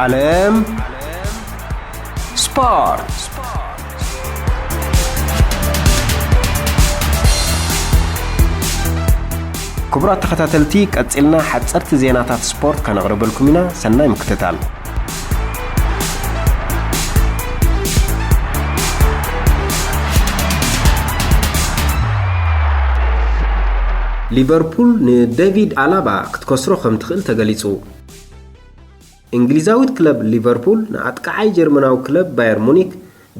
ዓለም ስፖርት። ክቡራት ተኸታተልቲ፣ ቀጺልና ሓጸርቲ ዜናታት ስፖርት ከነቕርበልኩም ኢና። ሰናይ ምክትታል። ሊቨርፑል ንደቪድ ኣላባ ክትከስሮ ከም ትኽእል ተገሊጹ። እንግሊዛዊት ክለብ ሊቨርፑል ንኣጥቃዓይ ጀርመናዊ ክለብ ባየር ሙኒክ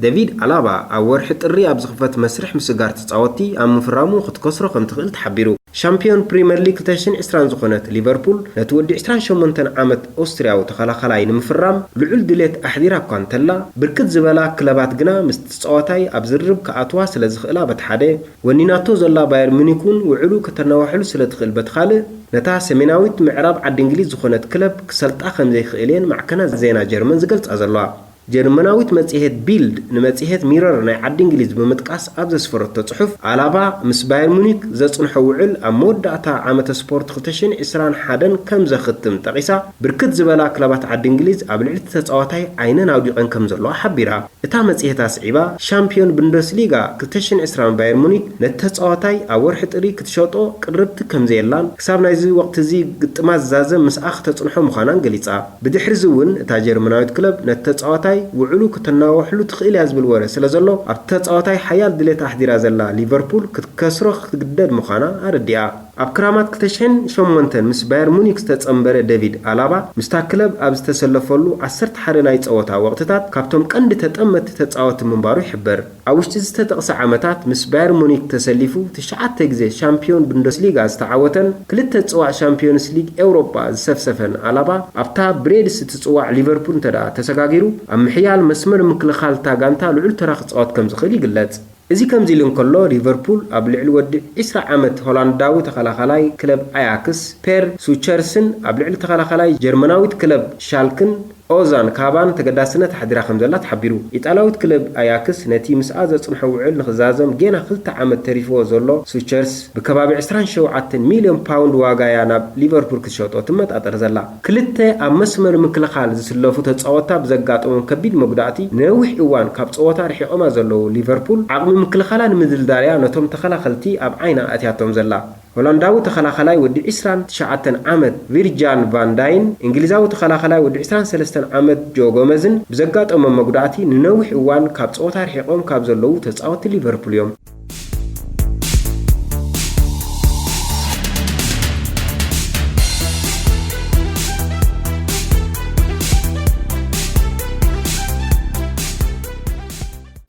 ደቪድ ኣላባ ኣብ ወርሒ ጥሪ ኣብ ዝኽፈት መስርሕ ምስጋር ተጻወትቲ ኣብ ምፍራሙ ክትከስሮ ከም ትኽእል ተሓቢሩ። ሻምፒዮን ፕሪምየር ሊግ ክልተ ሽሕን ዕስራን ዝኾነት ሊቨርፑል ነቲ ወዲ ዕስራን ሸሞንተን ዓመት ኦስትርያዊ ተኸላኻላይ ንምፍራም ልዑል ድሌት ኣሕዲራ እኳ እንተላ፣ ብርክት ዝበላ ክለባት ግና ምስቲ ተጻዋታይ ኣብ ዝርርብ ክኣትዋ ስለ ዝኽእላ በቲ ሓደ፣ ወኒናቶ ዘላ ባየር ሙኒክ እውን ውዕሉ ከተናዋሕሉ ስለ ትኽእል በቲ ካልእ፣ ነታ ሰሜናዊት ምዕራብ ዓዲ እንግሊዝ ዝኾነት ክለብ ክሰልጣ ከም ዘይክእል እየን ማዕከናት ዜና ጀርመን ዝገልጻ ዘለዋ። ጀርመናዊት መጽሔት ቢልድ ንመጽሔት ሚረር ናይ ዓዲ እንግሊዝ ብምጥቃስ ኣብ ዘስፈረቶ ጽሑፍ፣ ኣላባ ምስ ባየር ሙኒክ ዘጽንሖ ውዕል ኣብ መወዳእታ ዓመተ ስፖርት ክልተ ሽሕን ዕስራን ሓደን ከም ዘኽትም ጠቒሳ፣ ብርክት ዝበላ ክለባት ዓዲ እንግሊዝ ኣብ ልዕሊ እቲ ተጻዋታይ ዓይነን ኣውዲቐን ከም ዘለዋ ሓቢራ። እታ መጽሔት ኣስዒባ፣ ሻምፒዮን ቡንደስሊጋ ክልተ ሽሕን ዕስራን ባየር ሙኒክ ነቲ ተጻዋታይ ኣብ ወርሒ ጥሪ ክትሸጦ ቅርብቲ ከም ዘየላን ክሳብ ናይዚ ወቕቲ እዚ ግጥማ ዝዛዘም ምስኣ ክተጽንሖ ምዃናን ገሊጻ። ብድሕሪዚ እውን እታ ጀርመናዊት ክለብ ነቲ ተጻዋታይ ውዕሉ ከተናዋሕሉ ትኽእል እያ ዝብል ወረ ስለ ዘሎ ኣብቲ ተጻዋታይ ሓያል ድሌት ኣሕዲራ ዘላ ሊቨርፑል ክትከስሮ ክትግደድ ምዃና ኣረዲኣ። ኣብ ክራማት ክልተ ሽሕን ሸሞንተን ምስ ባየር ሙኒክ ዝተጸንበረ ደቪድ ኣላባ ምስታ ክለብ ኣብ ዝተሰለፈሉ ዓሰርተ ሓደ ናይ ጸወታ ወቕትታት ካብቶም ቀንዲ ተጠመትቲ ተጻወትቲ ምንባሩ ይሕበር። ኣብ ውሽጢ ዝተጠቕሰ ዓመታት ምስ ባየር ሙኒክ ተሰሊፉ ትሽዓተ ግዜ ሻምፒዮን ቡንደስሊጋ ዝተዓወተን ክልተ ጽዋእ ሻምፒዮንስ ሊግ ኤውሮጳ ዝሰፍሰፈን ኣላባ ኣብታ ብሬድስ እትጽዋዕ ሊቨርፑል እንተ ደኣ ተሰጋጊሩ ኣብ ምሕያል መስመር ምክልኻል እታ ጋንታ ልዑል ተራ ክጻወት ከም ዝኽእል ይግለጽ። እዚ ከምዚ ኢሉ እንከሎ፣ ሊቨርፑል ኣብ ልዕሊ ወዲ ዕስራ ዓመት ሆላንዳዊ ተኸላኻላይ ክለብ ኣያክስ ፔር ሱቸርስን ኣብ ልዕሊ ተኸላኻላይ ጀርመናዊት ክለብ ሻልክን ኦዛን ካባን ተገዳስነት ኣሕዲራ ከም ዘላ ተሓቢሩ። ኢጣልያዊት ክለብ ኣያክስ ነቲ ምስኣ ዘጽንሖ ውዕል ንኽዛዘም ጌና ክልተ ዓመት ተሪፍዎ ዘሎ ሱቸርስ፣ ብከባቢ ዕስራን ሸውዓተን ሚልዮን ፓውንድ ዋጋ'ያ ናብ ሊቨርፑል ክትሸጦ ትመጣጠር ዘላ። ክልተ ኣብ መስመር ምክልኻል ዝስለፉ ተጻወትታ ብዘጋጠሞም ከቢድ መጉዳእቲ ንነዊሕ እዋን ካብ ጸወታ ርሒቖማ ዘለዉ ሊቨርፑል፣ ዓቕሚ ምክልኻላ ንምድልዳል'ያ ነቶም ተኸላኸልቲ ኣብ ዓይና ኣእትያቶም ዘላ። ሆላንዳዊ ተኸላኻላይ ወዲ ዕስራን ትሽዓተን ዓመት ቪርጃን ቫን ዳይን፣ እንግሊዛዊ ተኸላኻላይ ወዲ ዕስራን ሰለስተን ዓመት ጆ ጎመዝን ብዘጋጠሞም መጉዳእቲ ንነዊሕ እዋን ካብ ጸወታ ርሒቖም ካብ ዘለዉ ተጻወትቲ ሊቨርፑል እዮም።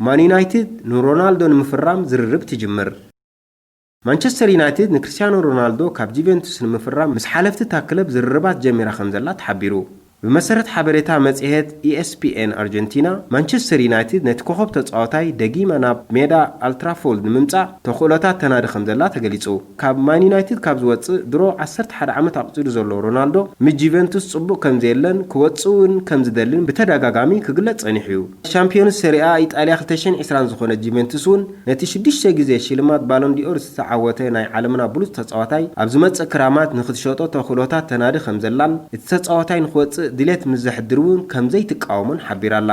ማን ዩናይትድ ንሮናልዶ ንምፍራም ዝርርብ ትጅምር። ማንቸስተር ዩናይትድ ንክርስቲያኖ ሮናልዶ ካብ ጁቬንቱስ ንምፍራም ምስ ሓለፍቲ እታ ክለብ ዝርርባት ጀሚራ ከም ዘላ ተሓቢሩ። ብመሰረት ሓበሬታ መጽሔት ኢኤስፒኤን ኣርጀንቲና፣ ማንቸስተር ዩናይትድ ነቲ ኮኸብ ተጻዋታይ ደጊማ ናብ ሜዳ ኣልትራፎልድ ንምምጻእ ተኽእሎታት ተናዲ ከም ዘላ ተገሊጹ። ካብ ማን ዩናይትድ ካብ ዝወጽእ ድሮ ዓሰርተ ሓደ ዓመት ኣቑጺሩ ዘሎ ሮናልዶ፣ ምስ ጁቬንቱስ ጽቡቕ ከም ዘየለን ክወጽእ እውን ከም ዝደልን ብተደጋጋሚ ክግለጽ ጸኒሑ እዩ። ሻምፒዮንስ ሰሪኣ ኢጣልያ ክልተ ሽሕን ዕስራን ዝኾነ ጁቬንቱስ እውን ነቲ ሽዱሽተ ግዜ ሽልማት ባሎን ዲኦር ዝተዓወተ ናይ ዓለምና ብሉጽ ተጻዋታይ ኣብ ዝመጽእ ክራማት ንኽትሸጦ ተኽእሎታት ተናዲ ከም ዘላን እቲ ተጻዋታይ ንኽወጽእ ድሌት ምስ ዘሕድር እውን ከም ዘይትቃወሞን ሓቢራ ኣላ።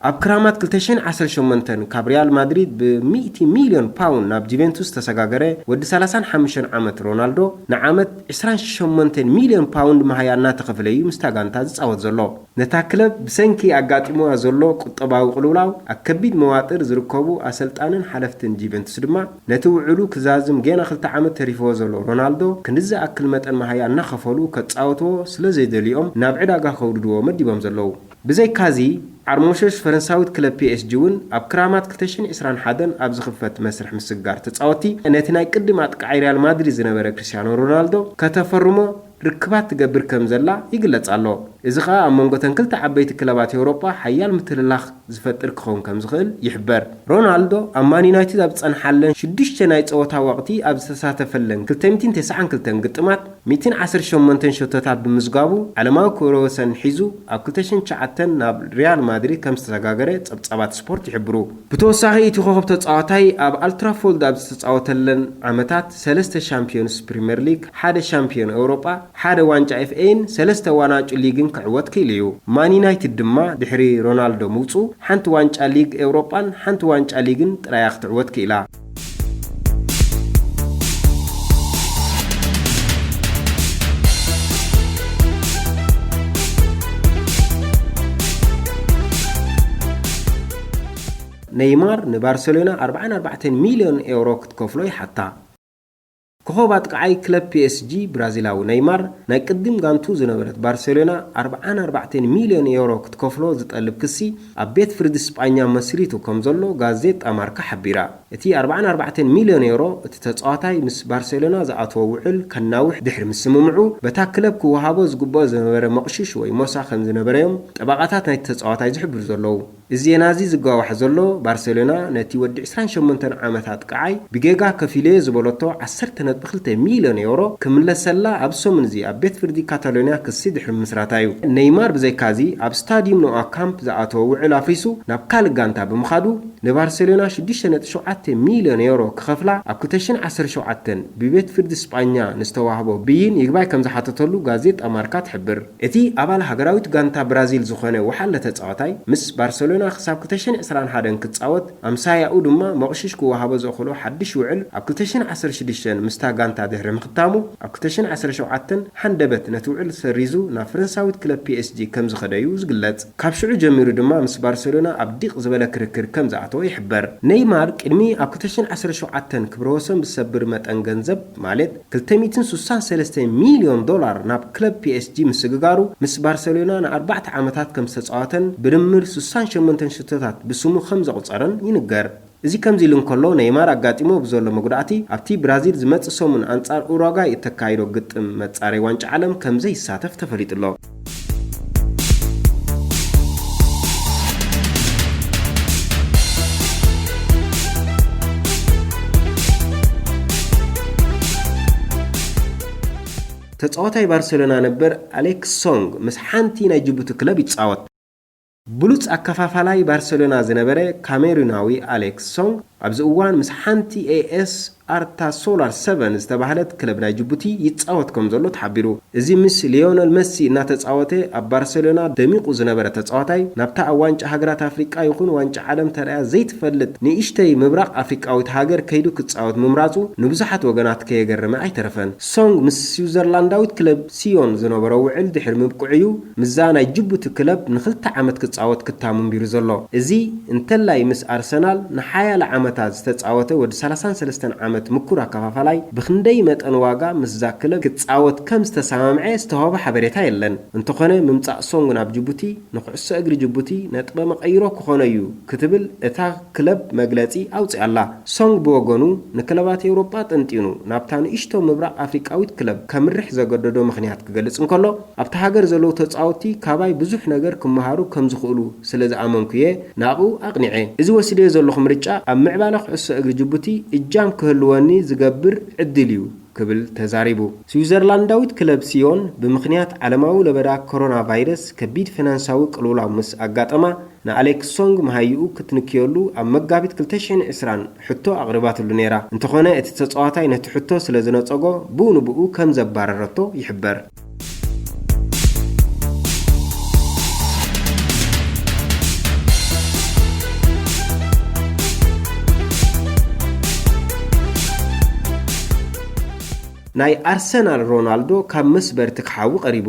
ኣብ ክራማት ክልተ ሽሕን ዓሰርተ ሸሞንተን ካብ ሪያል ማድሪድ ብሚእቲ ሚልዮን ፓውንድ ናብ ጁቬንቱስ ዝተሰጋገረ ወዲ ሰላሳን ሓሙሽተን ዓመት ሮናልዶ ንዓመት ዕስራን ሸሞንተን ሚልዮን ፓውንድ መሃያ እናተኸፍለ እዩ ምስታ ጋንታ ዝጻወት ዘሎ። ነታ ክለብ ብሰንኪ ኣጋጢምዋ ዘሎ ቁጠባዊ ቅልውላው ኣብ ከቢድ መዋጥር ዝርከቡ ኣሰልጣንን ሓለፍትን ጁቬንቱስ ድማ ነቲ ውዕሉ ክዛዝም ጌና ክልተ ዓመት ተሪፍዎ ዘሎ ሮናልዶ ክንዲ ዝኣክል መጠን መሃያ እናኸፈሉ ከጻወትዎ ስለ ዘይደልዮም ናብ ዕዳጋ ከውርድዎ መዲቦም ዘለዉ። ብዘይካዚ ዓርሞሸሽ ፈረንሳዊት ክለብ ፒኤስጂ እውን ኣብ ክራማት ክልተ ሽሕን ዕስራን ሓደን ኣብ ዝኽፈት መስርሕ ምስግጋር ተጻወትቲ ነቲ ናይ ቅድም ኣጥቃዓይ ሪያል ማድሪድ ዝነበረ ክርስቲያኖ ሮናልዶ ከተፈርሞ ርክባት ትገብር ከም ዘላ ይግለጽ ኣሎ። እዚ ኸኣ ኣብ መንጎ እተን ክልተ ዓበይቲ ክለባት ኤውሮጳ ሓያል ምትልላኽ ዝፈጥር ክኸውን ከም ዝኽእል ይሕበር። ሮናልዶ ኣብ ማን ዩናይትድ ኣብ ዝጸንሓለን ሽዱሽተ ናይ ጸወታ ወቕቲ ኣብ ዝተሳተፈለን ክልተ ሚእትን ተስዓን ክልተን ግጥማት፣ ሚእትን ዓሰርተ ሸሞንተን ሸቶታት ብምዝጋቡ፣ ዓለማዊ ክብረ ወሰን ሒዙ ኣብ ክልተ ሽሕን ትሽዓተን ናብ ሪያል ማድሪድ ከም ዝተሰጋገረ ጸብጻባት ስፖርት ይሕብሩ። ብተወሳኺ፣ እቲ ኮኸብ ተጻዋታይ ኣብ ኣልትራፎልድ ኣብ ዝተጻወተለን ዓመታት፣ ሰለስተ ሻምፒዮንስ ፕሪምየር ሊግ፣ ሓደ ሻምፒዮን ኤውሮጳ፣ ሓደ ዋንጫ ኤፍ ኤን ሰለስተ ዋንጫ ሊግን ክዕወት ክኢሉ እዩ። ማን ዩናይትድ ድማ ድሕሪ ሮናልዶ ምውጽኡ፣ ሓንቲ ዋንጫ ሊግ ኤውሮጳን ሓንቲ ዋንጫ ሊግን ጥራያ ክትዕወት ክኢላ። ኔይማር ንባርሰሎና ኣርባዓን ኣርባዕተን ሚልዮን ኤውሮ ክትከፍሎ ይሓታ። ኮኾብ ኣጥቃዓይ ክለብ ፒ ኤስ ጂ ብራዚላዊ ኔይማር፣ ናይ ቅድም ጋንቱ ዝነበረት ባርሴሎና ኣርባዓን ኣርባዕተን ሚልዮን ዩሮ ክትከፍሎ ዝጠልብ ክሲ ኣብ ቤት ፍርዲ ስጳኛ መስሪቱ ከም ዘሎ ጋዜጣ ማርካ ሓቢራ። እቲ ኣርባዓን ኣርባዕተን ሚልዮን ዩሮ፣ እቲ ተጻዋታይ ምስ ባርሴሎና ዝኣተዎ ውዕል ከናውሕ ድሕሪ ምስምምዑ፣ በታ ክለብ ክወሃቦ ዝግብኦ ዝነበረ መቕሽሽ ወይ ሞሳ ከም ዝነበረዮም ጠበቓታት ናይቲ ተጻዋታይ ዝሕብሩ ዘለዉ። እዚ ዜና እዚ ዝጋዋሕ ዘሎ፣ ባርሴሎና ነቲ ወዲ ዕስራን ሸሞንተን ዓመት ኣጥቃዓይ ብጌጋ ከፊለዮ ዝበለቶ ዓሰርተ ነጥቢ ክልተ ሚልዮን ዩሮ ክምለሰላ ኣብ ሰሙን እዚ ኣብ ቤት ፍርዲ ካታሎንያ ክሲ ድሕሪ ምስራታ እዩ። ኔይማር ብዘይካዚ ኣብ ስታዲዩም ኖዋ ካምፕ ዝኣተወ ውዕል ኣፍሪሱ ናብ ካልእ ጋንታ ብምኻዱ ንባርሴሎና ሽዱሽተ ነጥቢ ሸውዓተ ሚልዮን ዩሮ ክኸፍላ ኣብ ክልተ ሽሕን ዓሰርተ ሸውዓተን ብቤት ፍርዲ ስጳኛ ንዝተዋህቦ ብይን ይግባይ ከም ዝሓተተሉ ጋዜጣ ማርካ ትሕብር። እቲ ኣባል ሃገራዊት ጋንታ ብራዚል ዝኾነ ወሓለ ተጻዋታይ፣ ምስ ባርሰሎና ክሳብ ክልተ ሽሕን ዕስራን ሓደን ክጻወት፣ ኣምሳያኡ ድማ መቕሽሽ ክወሃቦ ዘኽእሎ ሓድሽ ውዕል ኣብ ክልተ ሽሕን ዓሰርተ ሽዱሽተን ምስታ ጋንታ ድሕሪ ምኽታሙ፣ ኣብ ክልተ ሽሕን ዓሰርተ ሸውዓተን ሃንደበት ነቲ ውዕል ሰሪዙ ናብ ፈረንሳዊት ክለብ ፒ ኤስ ጂ ከም ዝኸደዩ ዝግለጽ። ካብ ሽዑ ጀሚሩ ድማ ምስ ባርሰሎና ኣብ ዲቕ ዝበለ ክርክር ከም ዝኣተወ ይሕበር። ኔይማር ቅድሚ ኣብ ክልተ ሽሕን ዓሰርተ ሸውዓተን ክብረ ወሰን ብሰብር መጠን ገንዘብ፣ ማለት ክልተ ሚእትን ስሳን ሰለስተን ሚልዮን ዶላር ናብ ክለብ ፒ ኤስ ጂ ምስግጋሩ፣ ምስ ባርሰሎና ንኣርባዕተ ዓመታት ከም ዝተጻወተን ብድምር ስሳን ሸሞንተን ሽቶታት ብስሙ ከም ዘቑጸረን ይንገር። እዚ ከምዚ ኢሉ እንከሎ፣ ኔይማር ኣጋጢሞ ብዘሎ መጉዳእቲ ኣብቲ ብራዚል ዝመጽእ ሰሙን ኣንጻር ኡሩጓይ እተካይዶ ግጥም መጻረይ ዋንጫ ዓለም ከም ዘይሳተፍ ተፈሊጡ ኣሎ። ተጻዋታይ ባርሰሎና ነበር ኣሌክስ ሶንግ ምስ ሓንቲ ናይ ጅቡቲ ክለብ ይጻወት። ብሉጽ ኣከፋፋላይ ባርሰሎና ዝነበረ ካሜሩናዊ ኣሌክስ ሶንግ ኣብዚ እዋን ምስ ሓንቲ ኤ ኤስ ኣርታ ሶላር ሰቨን ዝተባህለት ክለብ ናይ ጅቡቲ ይጻወት ከም ዘሎ ተሓቢሩ። እዚ ምስ ሊዮነል መሲ እናተጻወተ ኣብ ባርሰሎና ደሚቑ ዝነበረ ተጻዋታይ፣ ናብታ ኣብ ዋንጫ ሃገራት ኣፍሪቃ ይኹን ዋንጫ ዓለም ተራእያ ዘይትፈልጥ ንእሽተይ ምብራቕ ኣፍሪቃዊት ሃገር ከይዱ ክጻወት ምምራጹ ንብዙሓት ወገናት ከየገረመ ኣይተረፈን። ሶንግ ምስ ስዊዘርላንዳዊት ክለብ ሲዮን ዝነበሮ ውዕል ድሕሪ ምብቅዑ እዩ ምስዛ ናይ ጅቡቲ ክለብ ንኽልተ ዓመት ክጻወት ክታሙ ኣንቢሩ ዘሎ። እዚ እንተላይ ምስ ኣርሰናል ንሓያለ ዓመታት ዝተጻወተ ወዲ ሰላሳን ሰለስተን ዓመት ምኩር ኣከፋፋላይ ብኽንደይ መጠን ዋጋ ምስዛ ክለብ ክጻወት ከም ዝተሰማምዐ ዝተዋህበ ሓበሬታ የለን። እንተኾነ፣ ምምጻእ ሶንግ ናብ ጅቡቲ ንኩዕሶ እግሪ ጅቡቲ ነጥበ መቐይሮ ክኾኖ እዩ ክትብል እታ ክለብ መግለጺ ኣውጺኣላ። ሶንግ ብወገኑ፣ ንክለባት ኤውሮጳ ጠንጢኑ ናብታ ንእሽቶ ምብራቕ ኣፍሪቃዊት ክለብ ከምርሕ ዘገደዶ ምኽንያት ክገልጽ እንከሎ፣ ኣብታ ሃገር ዘለዉ ተጻወትቲ ካባይ ብዙሕ ነገር ክመሃሩ ከም ዝኽእሉ ስለ ዝኣመንኩ'የ ናብኡ ኣቕኒዐ። እዚ ወሲደዮ ዘለኹ ምርጫ ኣብ ምዕባለ ኩዕሶ እግሪ ጅቡቲ እጃም ክህልወኒ ዝገብር ዕድል እዩ ክብል ተዛሪቡ። ስዊዘርላንዳዊት ክለብ ሲዮን ብምኽንያት ዓለማዊ ለበዳ ኮሮና ቫይረስ ከቢድ ፊናንሳዊ ቅልውላው ምስ ኣጋጠማ፣ ንኣሌክስ ሶንግ መሃይኡ ክትንክየሉ ኣብ መጋቢት ክልተ ሽሕን ዕስራን ሕቶ ኣቕሪባትሉ ነይራ። እንተኾነ፣ እቲ ተጻዋታይ ነቲ ሕቶ ስለ ዝነጸጎ፣ ብኡ ንብኡ ከም ዘባረረቶ ይሕበር። ናይ ኣርሰናል ሮናልዶ ካብ መስበርቲ ክሓዊ ቀሪቡ።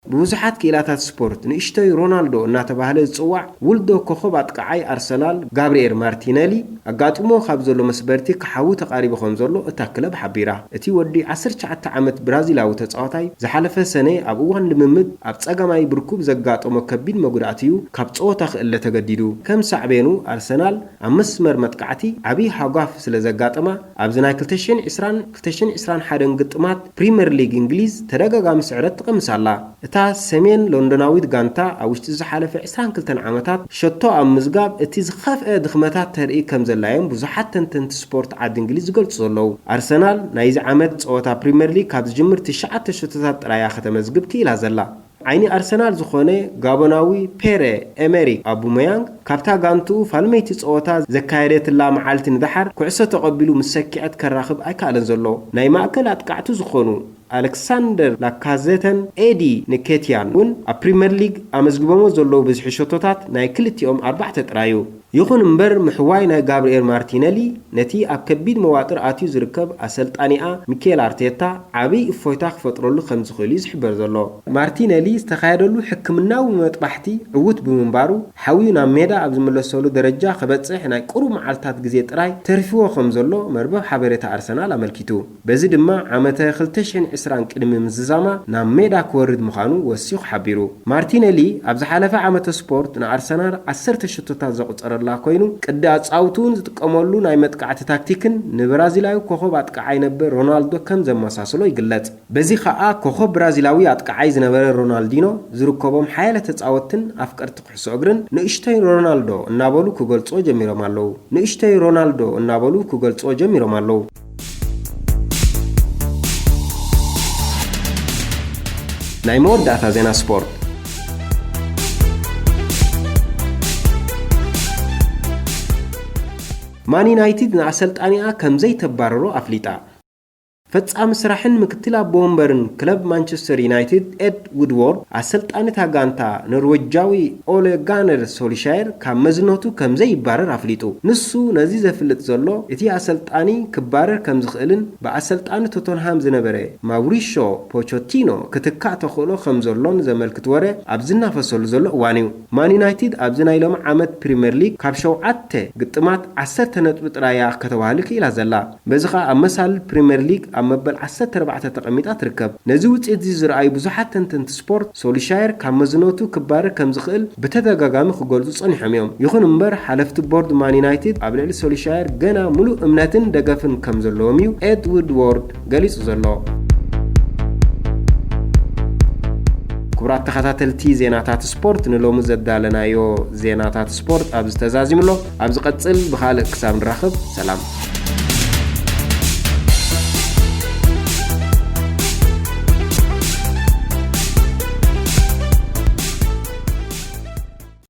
ብብዙሓት ክኢላታት ስፖርት ንእሽቶይ ሮናልዶ እናተባህለ ዝጽዋዕ ውልዶ ኮኸብ ኣጥቃዓይ ኣርሰናል ጋብርኤል ማርቲነሊ ኣጋጥሞ ካብ ዘሎ መስበርቲ ክሓዊ ተቓሪቡ ከም ዘሎ እታ ክለብ ሓቢራ። እቲ ወዲ ዓሰርተ ትሽዓተ ዓመት ብራዚላዊ ተጻዋታይ ዝሓለፈ ሰነ ኣብ እዋን ልምምድ ኣብ ጸጋማይ ብርኩብ ዘጋጠሞ ከቢድ መጉዳእቲ እዩ ካብ ጸወታ ክእለ ተገዲዱ። ከም ሳዕቤኑ ኣርሰናል ኣብ መስመር መጥቃዕቲ ዓቢ ሃጓፍ ስለ ዘጋጠማ ኣብዚ ናይ ክልተ ሽሕን ዕስራን ክልተ ሽሕን ዕስራን ሓደን ግጥማት ፕሪምየር ሊግ እንግሊዝ ተደጋጋሚ ስዕረት ትቐምስ ኣላ። እታ እታ ሰሜን ሎንዶናዊት ጋንታ ኣብ ውሽጢ ዝሓለፈ ዕስራን ክልተን ዓመታት ሸቶ ኣብ ምዝጋብ እቲ ዝኸፍአ ድኽመታት ተርኢ ከም ዘላ እዮም ብዙሓት ተንተንቲ ስፖርት ዓዲ እንግሊዝ ዝገልጹ ዘለዉ። ኣርሰናል ናይዚ ዓመት ጸወታ ፕሪምየር ሊግ ካብ ዝጅምር ትሽዓተ ሸቶታት ጥራያ ከተመዝግብ ክኢላ ዘላ። ዓይኒ ኣርሰናል ዝኾነ ጋቦናዊ ፔረ ኤመሪክ ኣቡመያንግ ካብታ ጋንትኡ ፋልመይቲ ጸወታ ዘካየደትላ መዓልቲ ንደሓር ኩዕሶ ተቐቢሉ ምስ ሰኪዐት ከራኽብ ኣይከኣለን ዘሎ። ናይ ማእከል ኣጥቃዕቱ ዝኾኑ ኣሌክሳንደር ላካዘተን ኤዲ ንኬትያን እውን ኣብ ፕሪምየር ሊግ ኣመዝግቦሞ ዘለዉ ብዝሒ ሸቶታት ናይ ክልቲኦም ኣርባዕተ ጥራይ እዩ። ይኹን እምበር ምሕዋይ ናይ ጋብርኤል ማርቲነሊ ነቲ ኣብ ከቢድ መዋጥር ኣትዩ ዝርከብ ኣሰልጣኒኣ ሚኬል ኣርቴታ ዓብይ እፎይታ ክፈጥረሉ ከም ዝኽእል እዩ ዝሕበር ዘሎ። ማርቲነሊ ዝተኻየደሉ ሕክምናዊ መጥባሕቲ ዕዉት ብምንባሩ ሓውዩ ናብ ሜዳ ኣብ ዝምለሰሉ ደረጃ ክበጽሕ ናይ ቁሩብ መዓልታት ግዜ ጥራይ ተሪፍዎ ከም ዘሎ መርበብ ሓበሬታ ኣርሰናል ኣመልኪቱ። በዚ ድማ ዓመተ ክልተ ሽሕን ዕስራን ቅድሚ ምዝዛማ ናብ ሜዳ ክወርድ ምዃኑ ወሲኹ ሓቢሩ። ማርቲነሊ ኣብ ዝሓለፈ ዓመተ ስፖርት ንኣርሰናል ዓሰርተ ሽቶታት ዘቑጸረላ ኮይኑ ቅዲ ኣጻውትኡን ዝጥቀመሉ ናይ መጥቃዕቲ ታክቲክን ንብራዚላዊ ኮኸብ ኣጥቃዓይ ነበር ሮናልዶ ከም ዘመሳስሎ ይግለጽ። በዚ ኸኣ ኮኸብ ብራዚላዊ ኣጥቃዓይ ዝነበረ ሮናልዲኖ ዝርከቦም ሓያለ ተጻወትትን ኣፍቀርቲ ኩዕሶ እግርን ንእሽቶይ ሮናልዶ እናበሉ ክገልጽዎ ጀሚሮም ኣለዉ። ንእሽቶይ ሮናልዶ እናበሉ ክገልጽዎ ጀሚሮም ኣለዉ። ናይ መወዳእታ ዜና ስፖርት። ማን ዩናይትድ ንኣሰልጣኒኣ ከም ዘይተባረሮ ኣፍሊጣ። ፈጻሚ ስራሕን ምክትል ኣቦ ወንበርን ክለብ ማንቸስተር ዩናይትድ ኤድ ውድዎርድ ኣሰልጣኒ እታ ጋንታ ኖርዌጃዊ ኦለ ጋነር ሶልሻየር ካብ መዝነቱ ከም ዘይባረር ኣፍሊጡ። ንሱ ነዚ ዘፍልጥ ዘሎ እቲ ኣሰልጣኒ ክባረር ከም ዝኽእልን ብኣሰልጣኒ ቶተንሃም ዝነበረ ማውሪሾ ፖቾቲኖ ክትካእ ተኽእሎ ከም ዘሎን ዘመልክት ወረ ኣብ ዝናፈሰሉ ዘሎ እዋን እዩ። ማን ዩናይትድ ኣብዚ ናይ ሎሚ ዓመት ፕሪምየር ሊግ ካብ ሸውዓተ ግጥማት ዓሰርተ ነጥቢ ጥራያ ከተዋህልል ክኢላ ዘላ። በዚ ኸኣ ኣብ መሳልል ፕሪምየር ሊግ ኣብ መበል ዓሰርተ ኣርባዕተ ተቐሚጣ ትርከብ። ነዚ ውጽኢት እዚ ዝረኣዩ ብዙሓት ተንተንቲ ስፖርት ሶልሻየር ካብ መዝነቱ ክባረር ከም ዝኽእል ብተደጋጋሚ ክገልጹ ጸኒሖም እዮም። ይኹን እምበር ሓለፍቲ ቦርድ ማን ዩናይትድ ኣብ ልዕሊ ሶልሻየር ገና ምሉእ እምነትን ደገፍን ከም ዘለዎም እዩ ኤድ ውድዎርድ ገሊጹ ዘሎ። ክቡራት ተኸታተልቲ ዜናታት ስፖርት ንሎሚ ዘዳለናዮ ዜናታት ስፖርት ኣብዚ ተዛዚሙ ኣሎ። ኣብ ዝቐጽል ብኻልእ ክሳብ ንራኸብ ሰላም።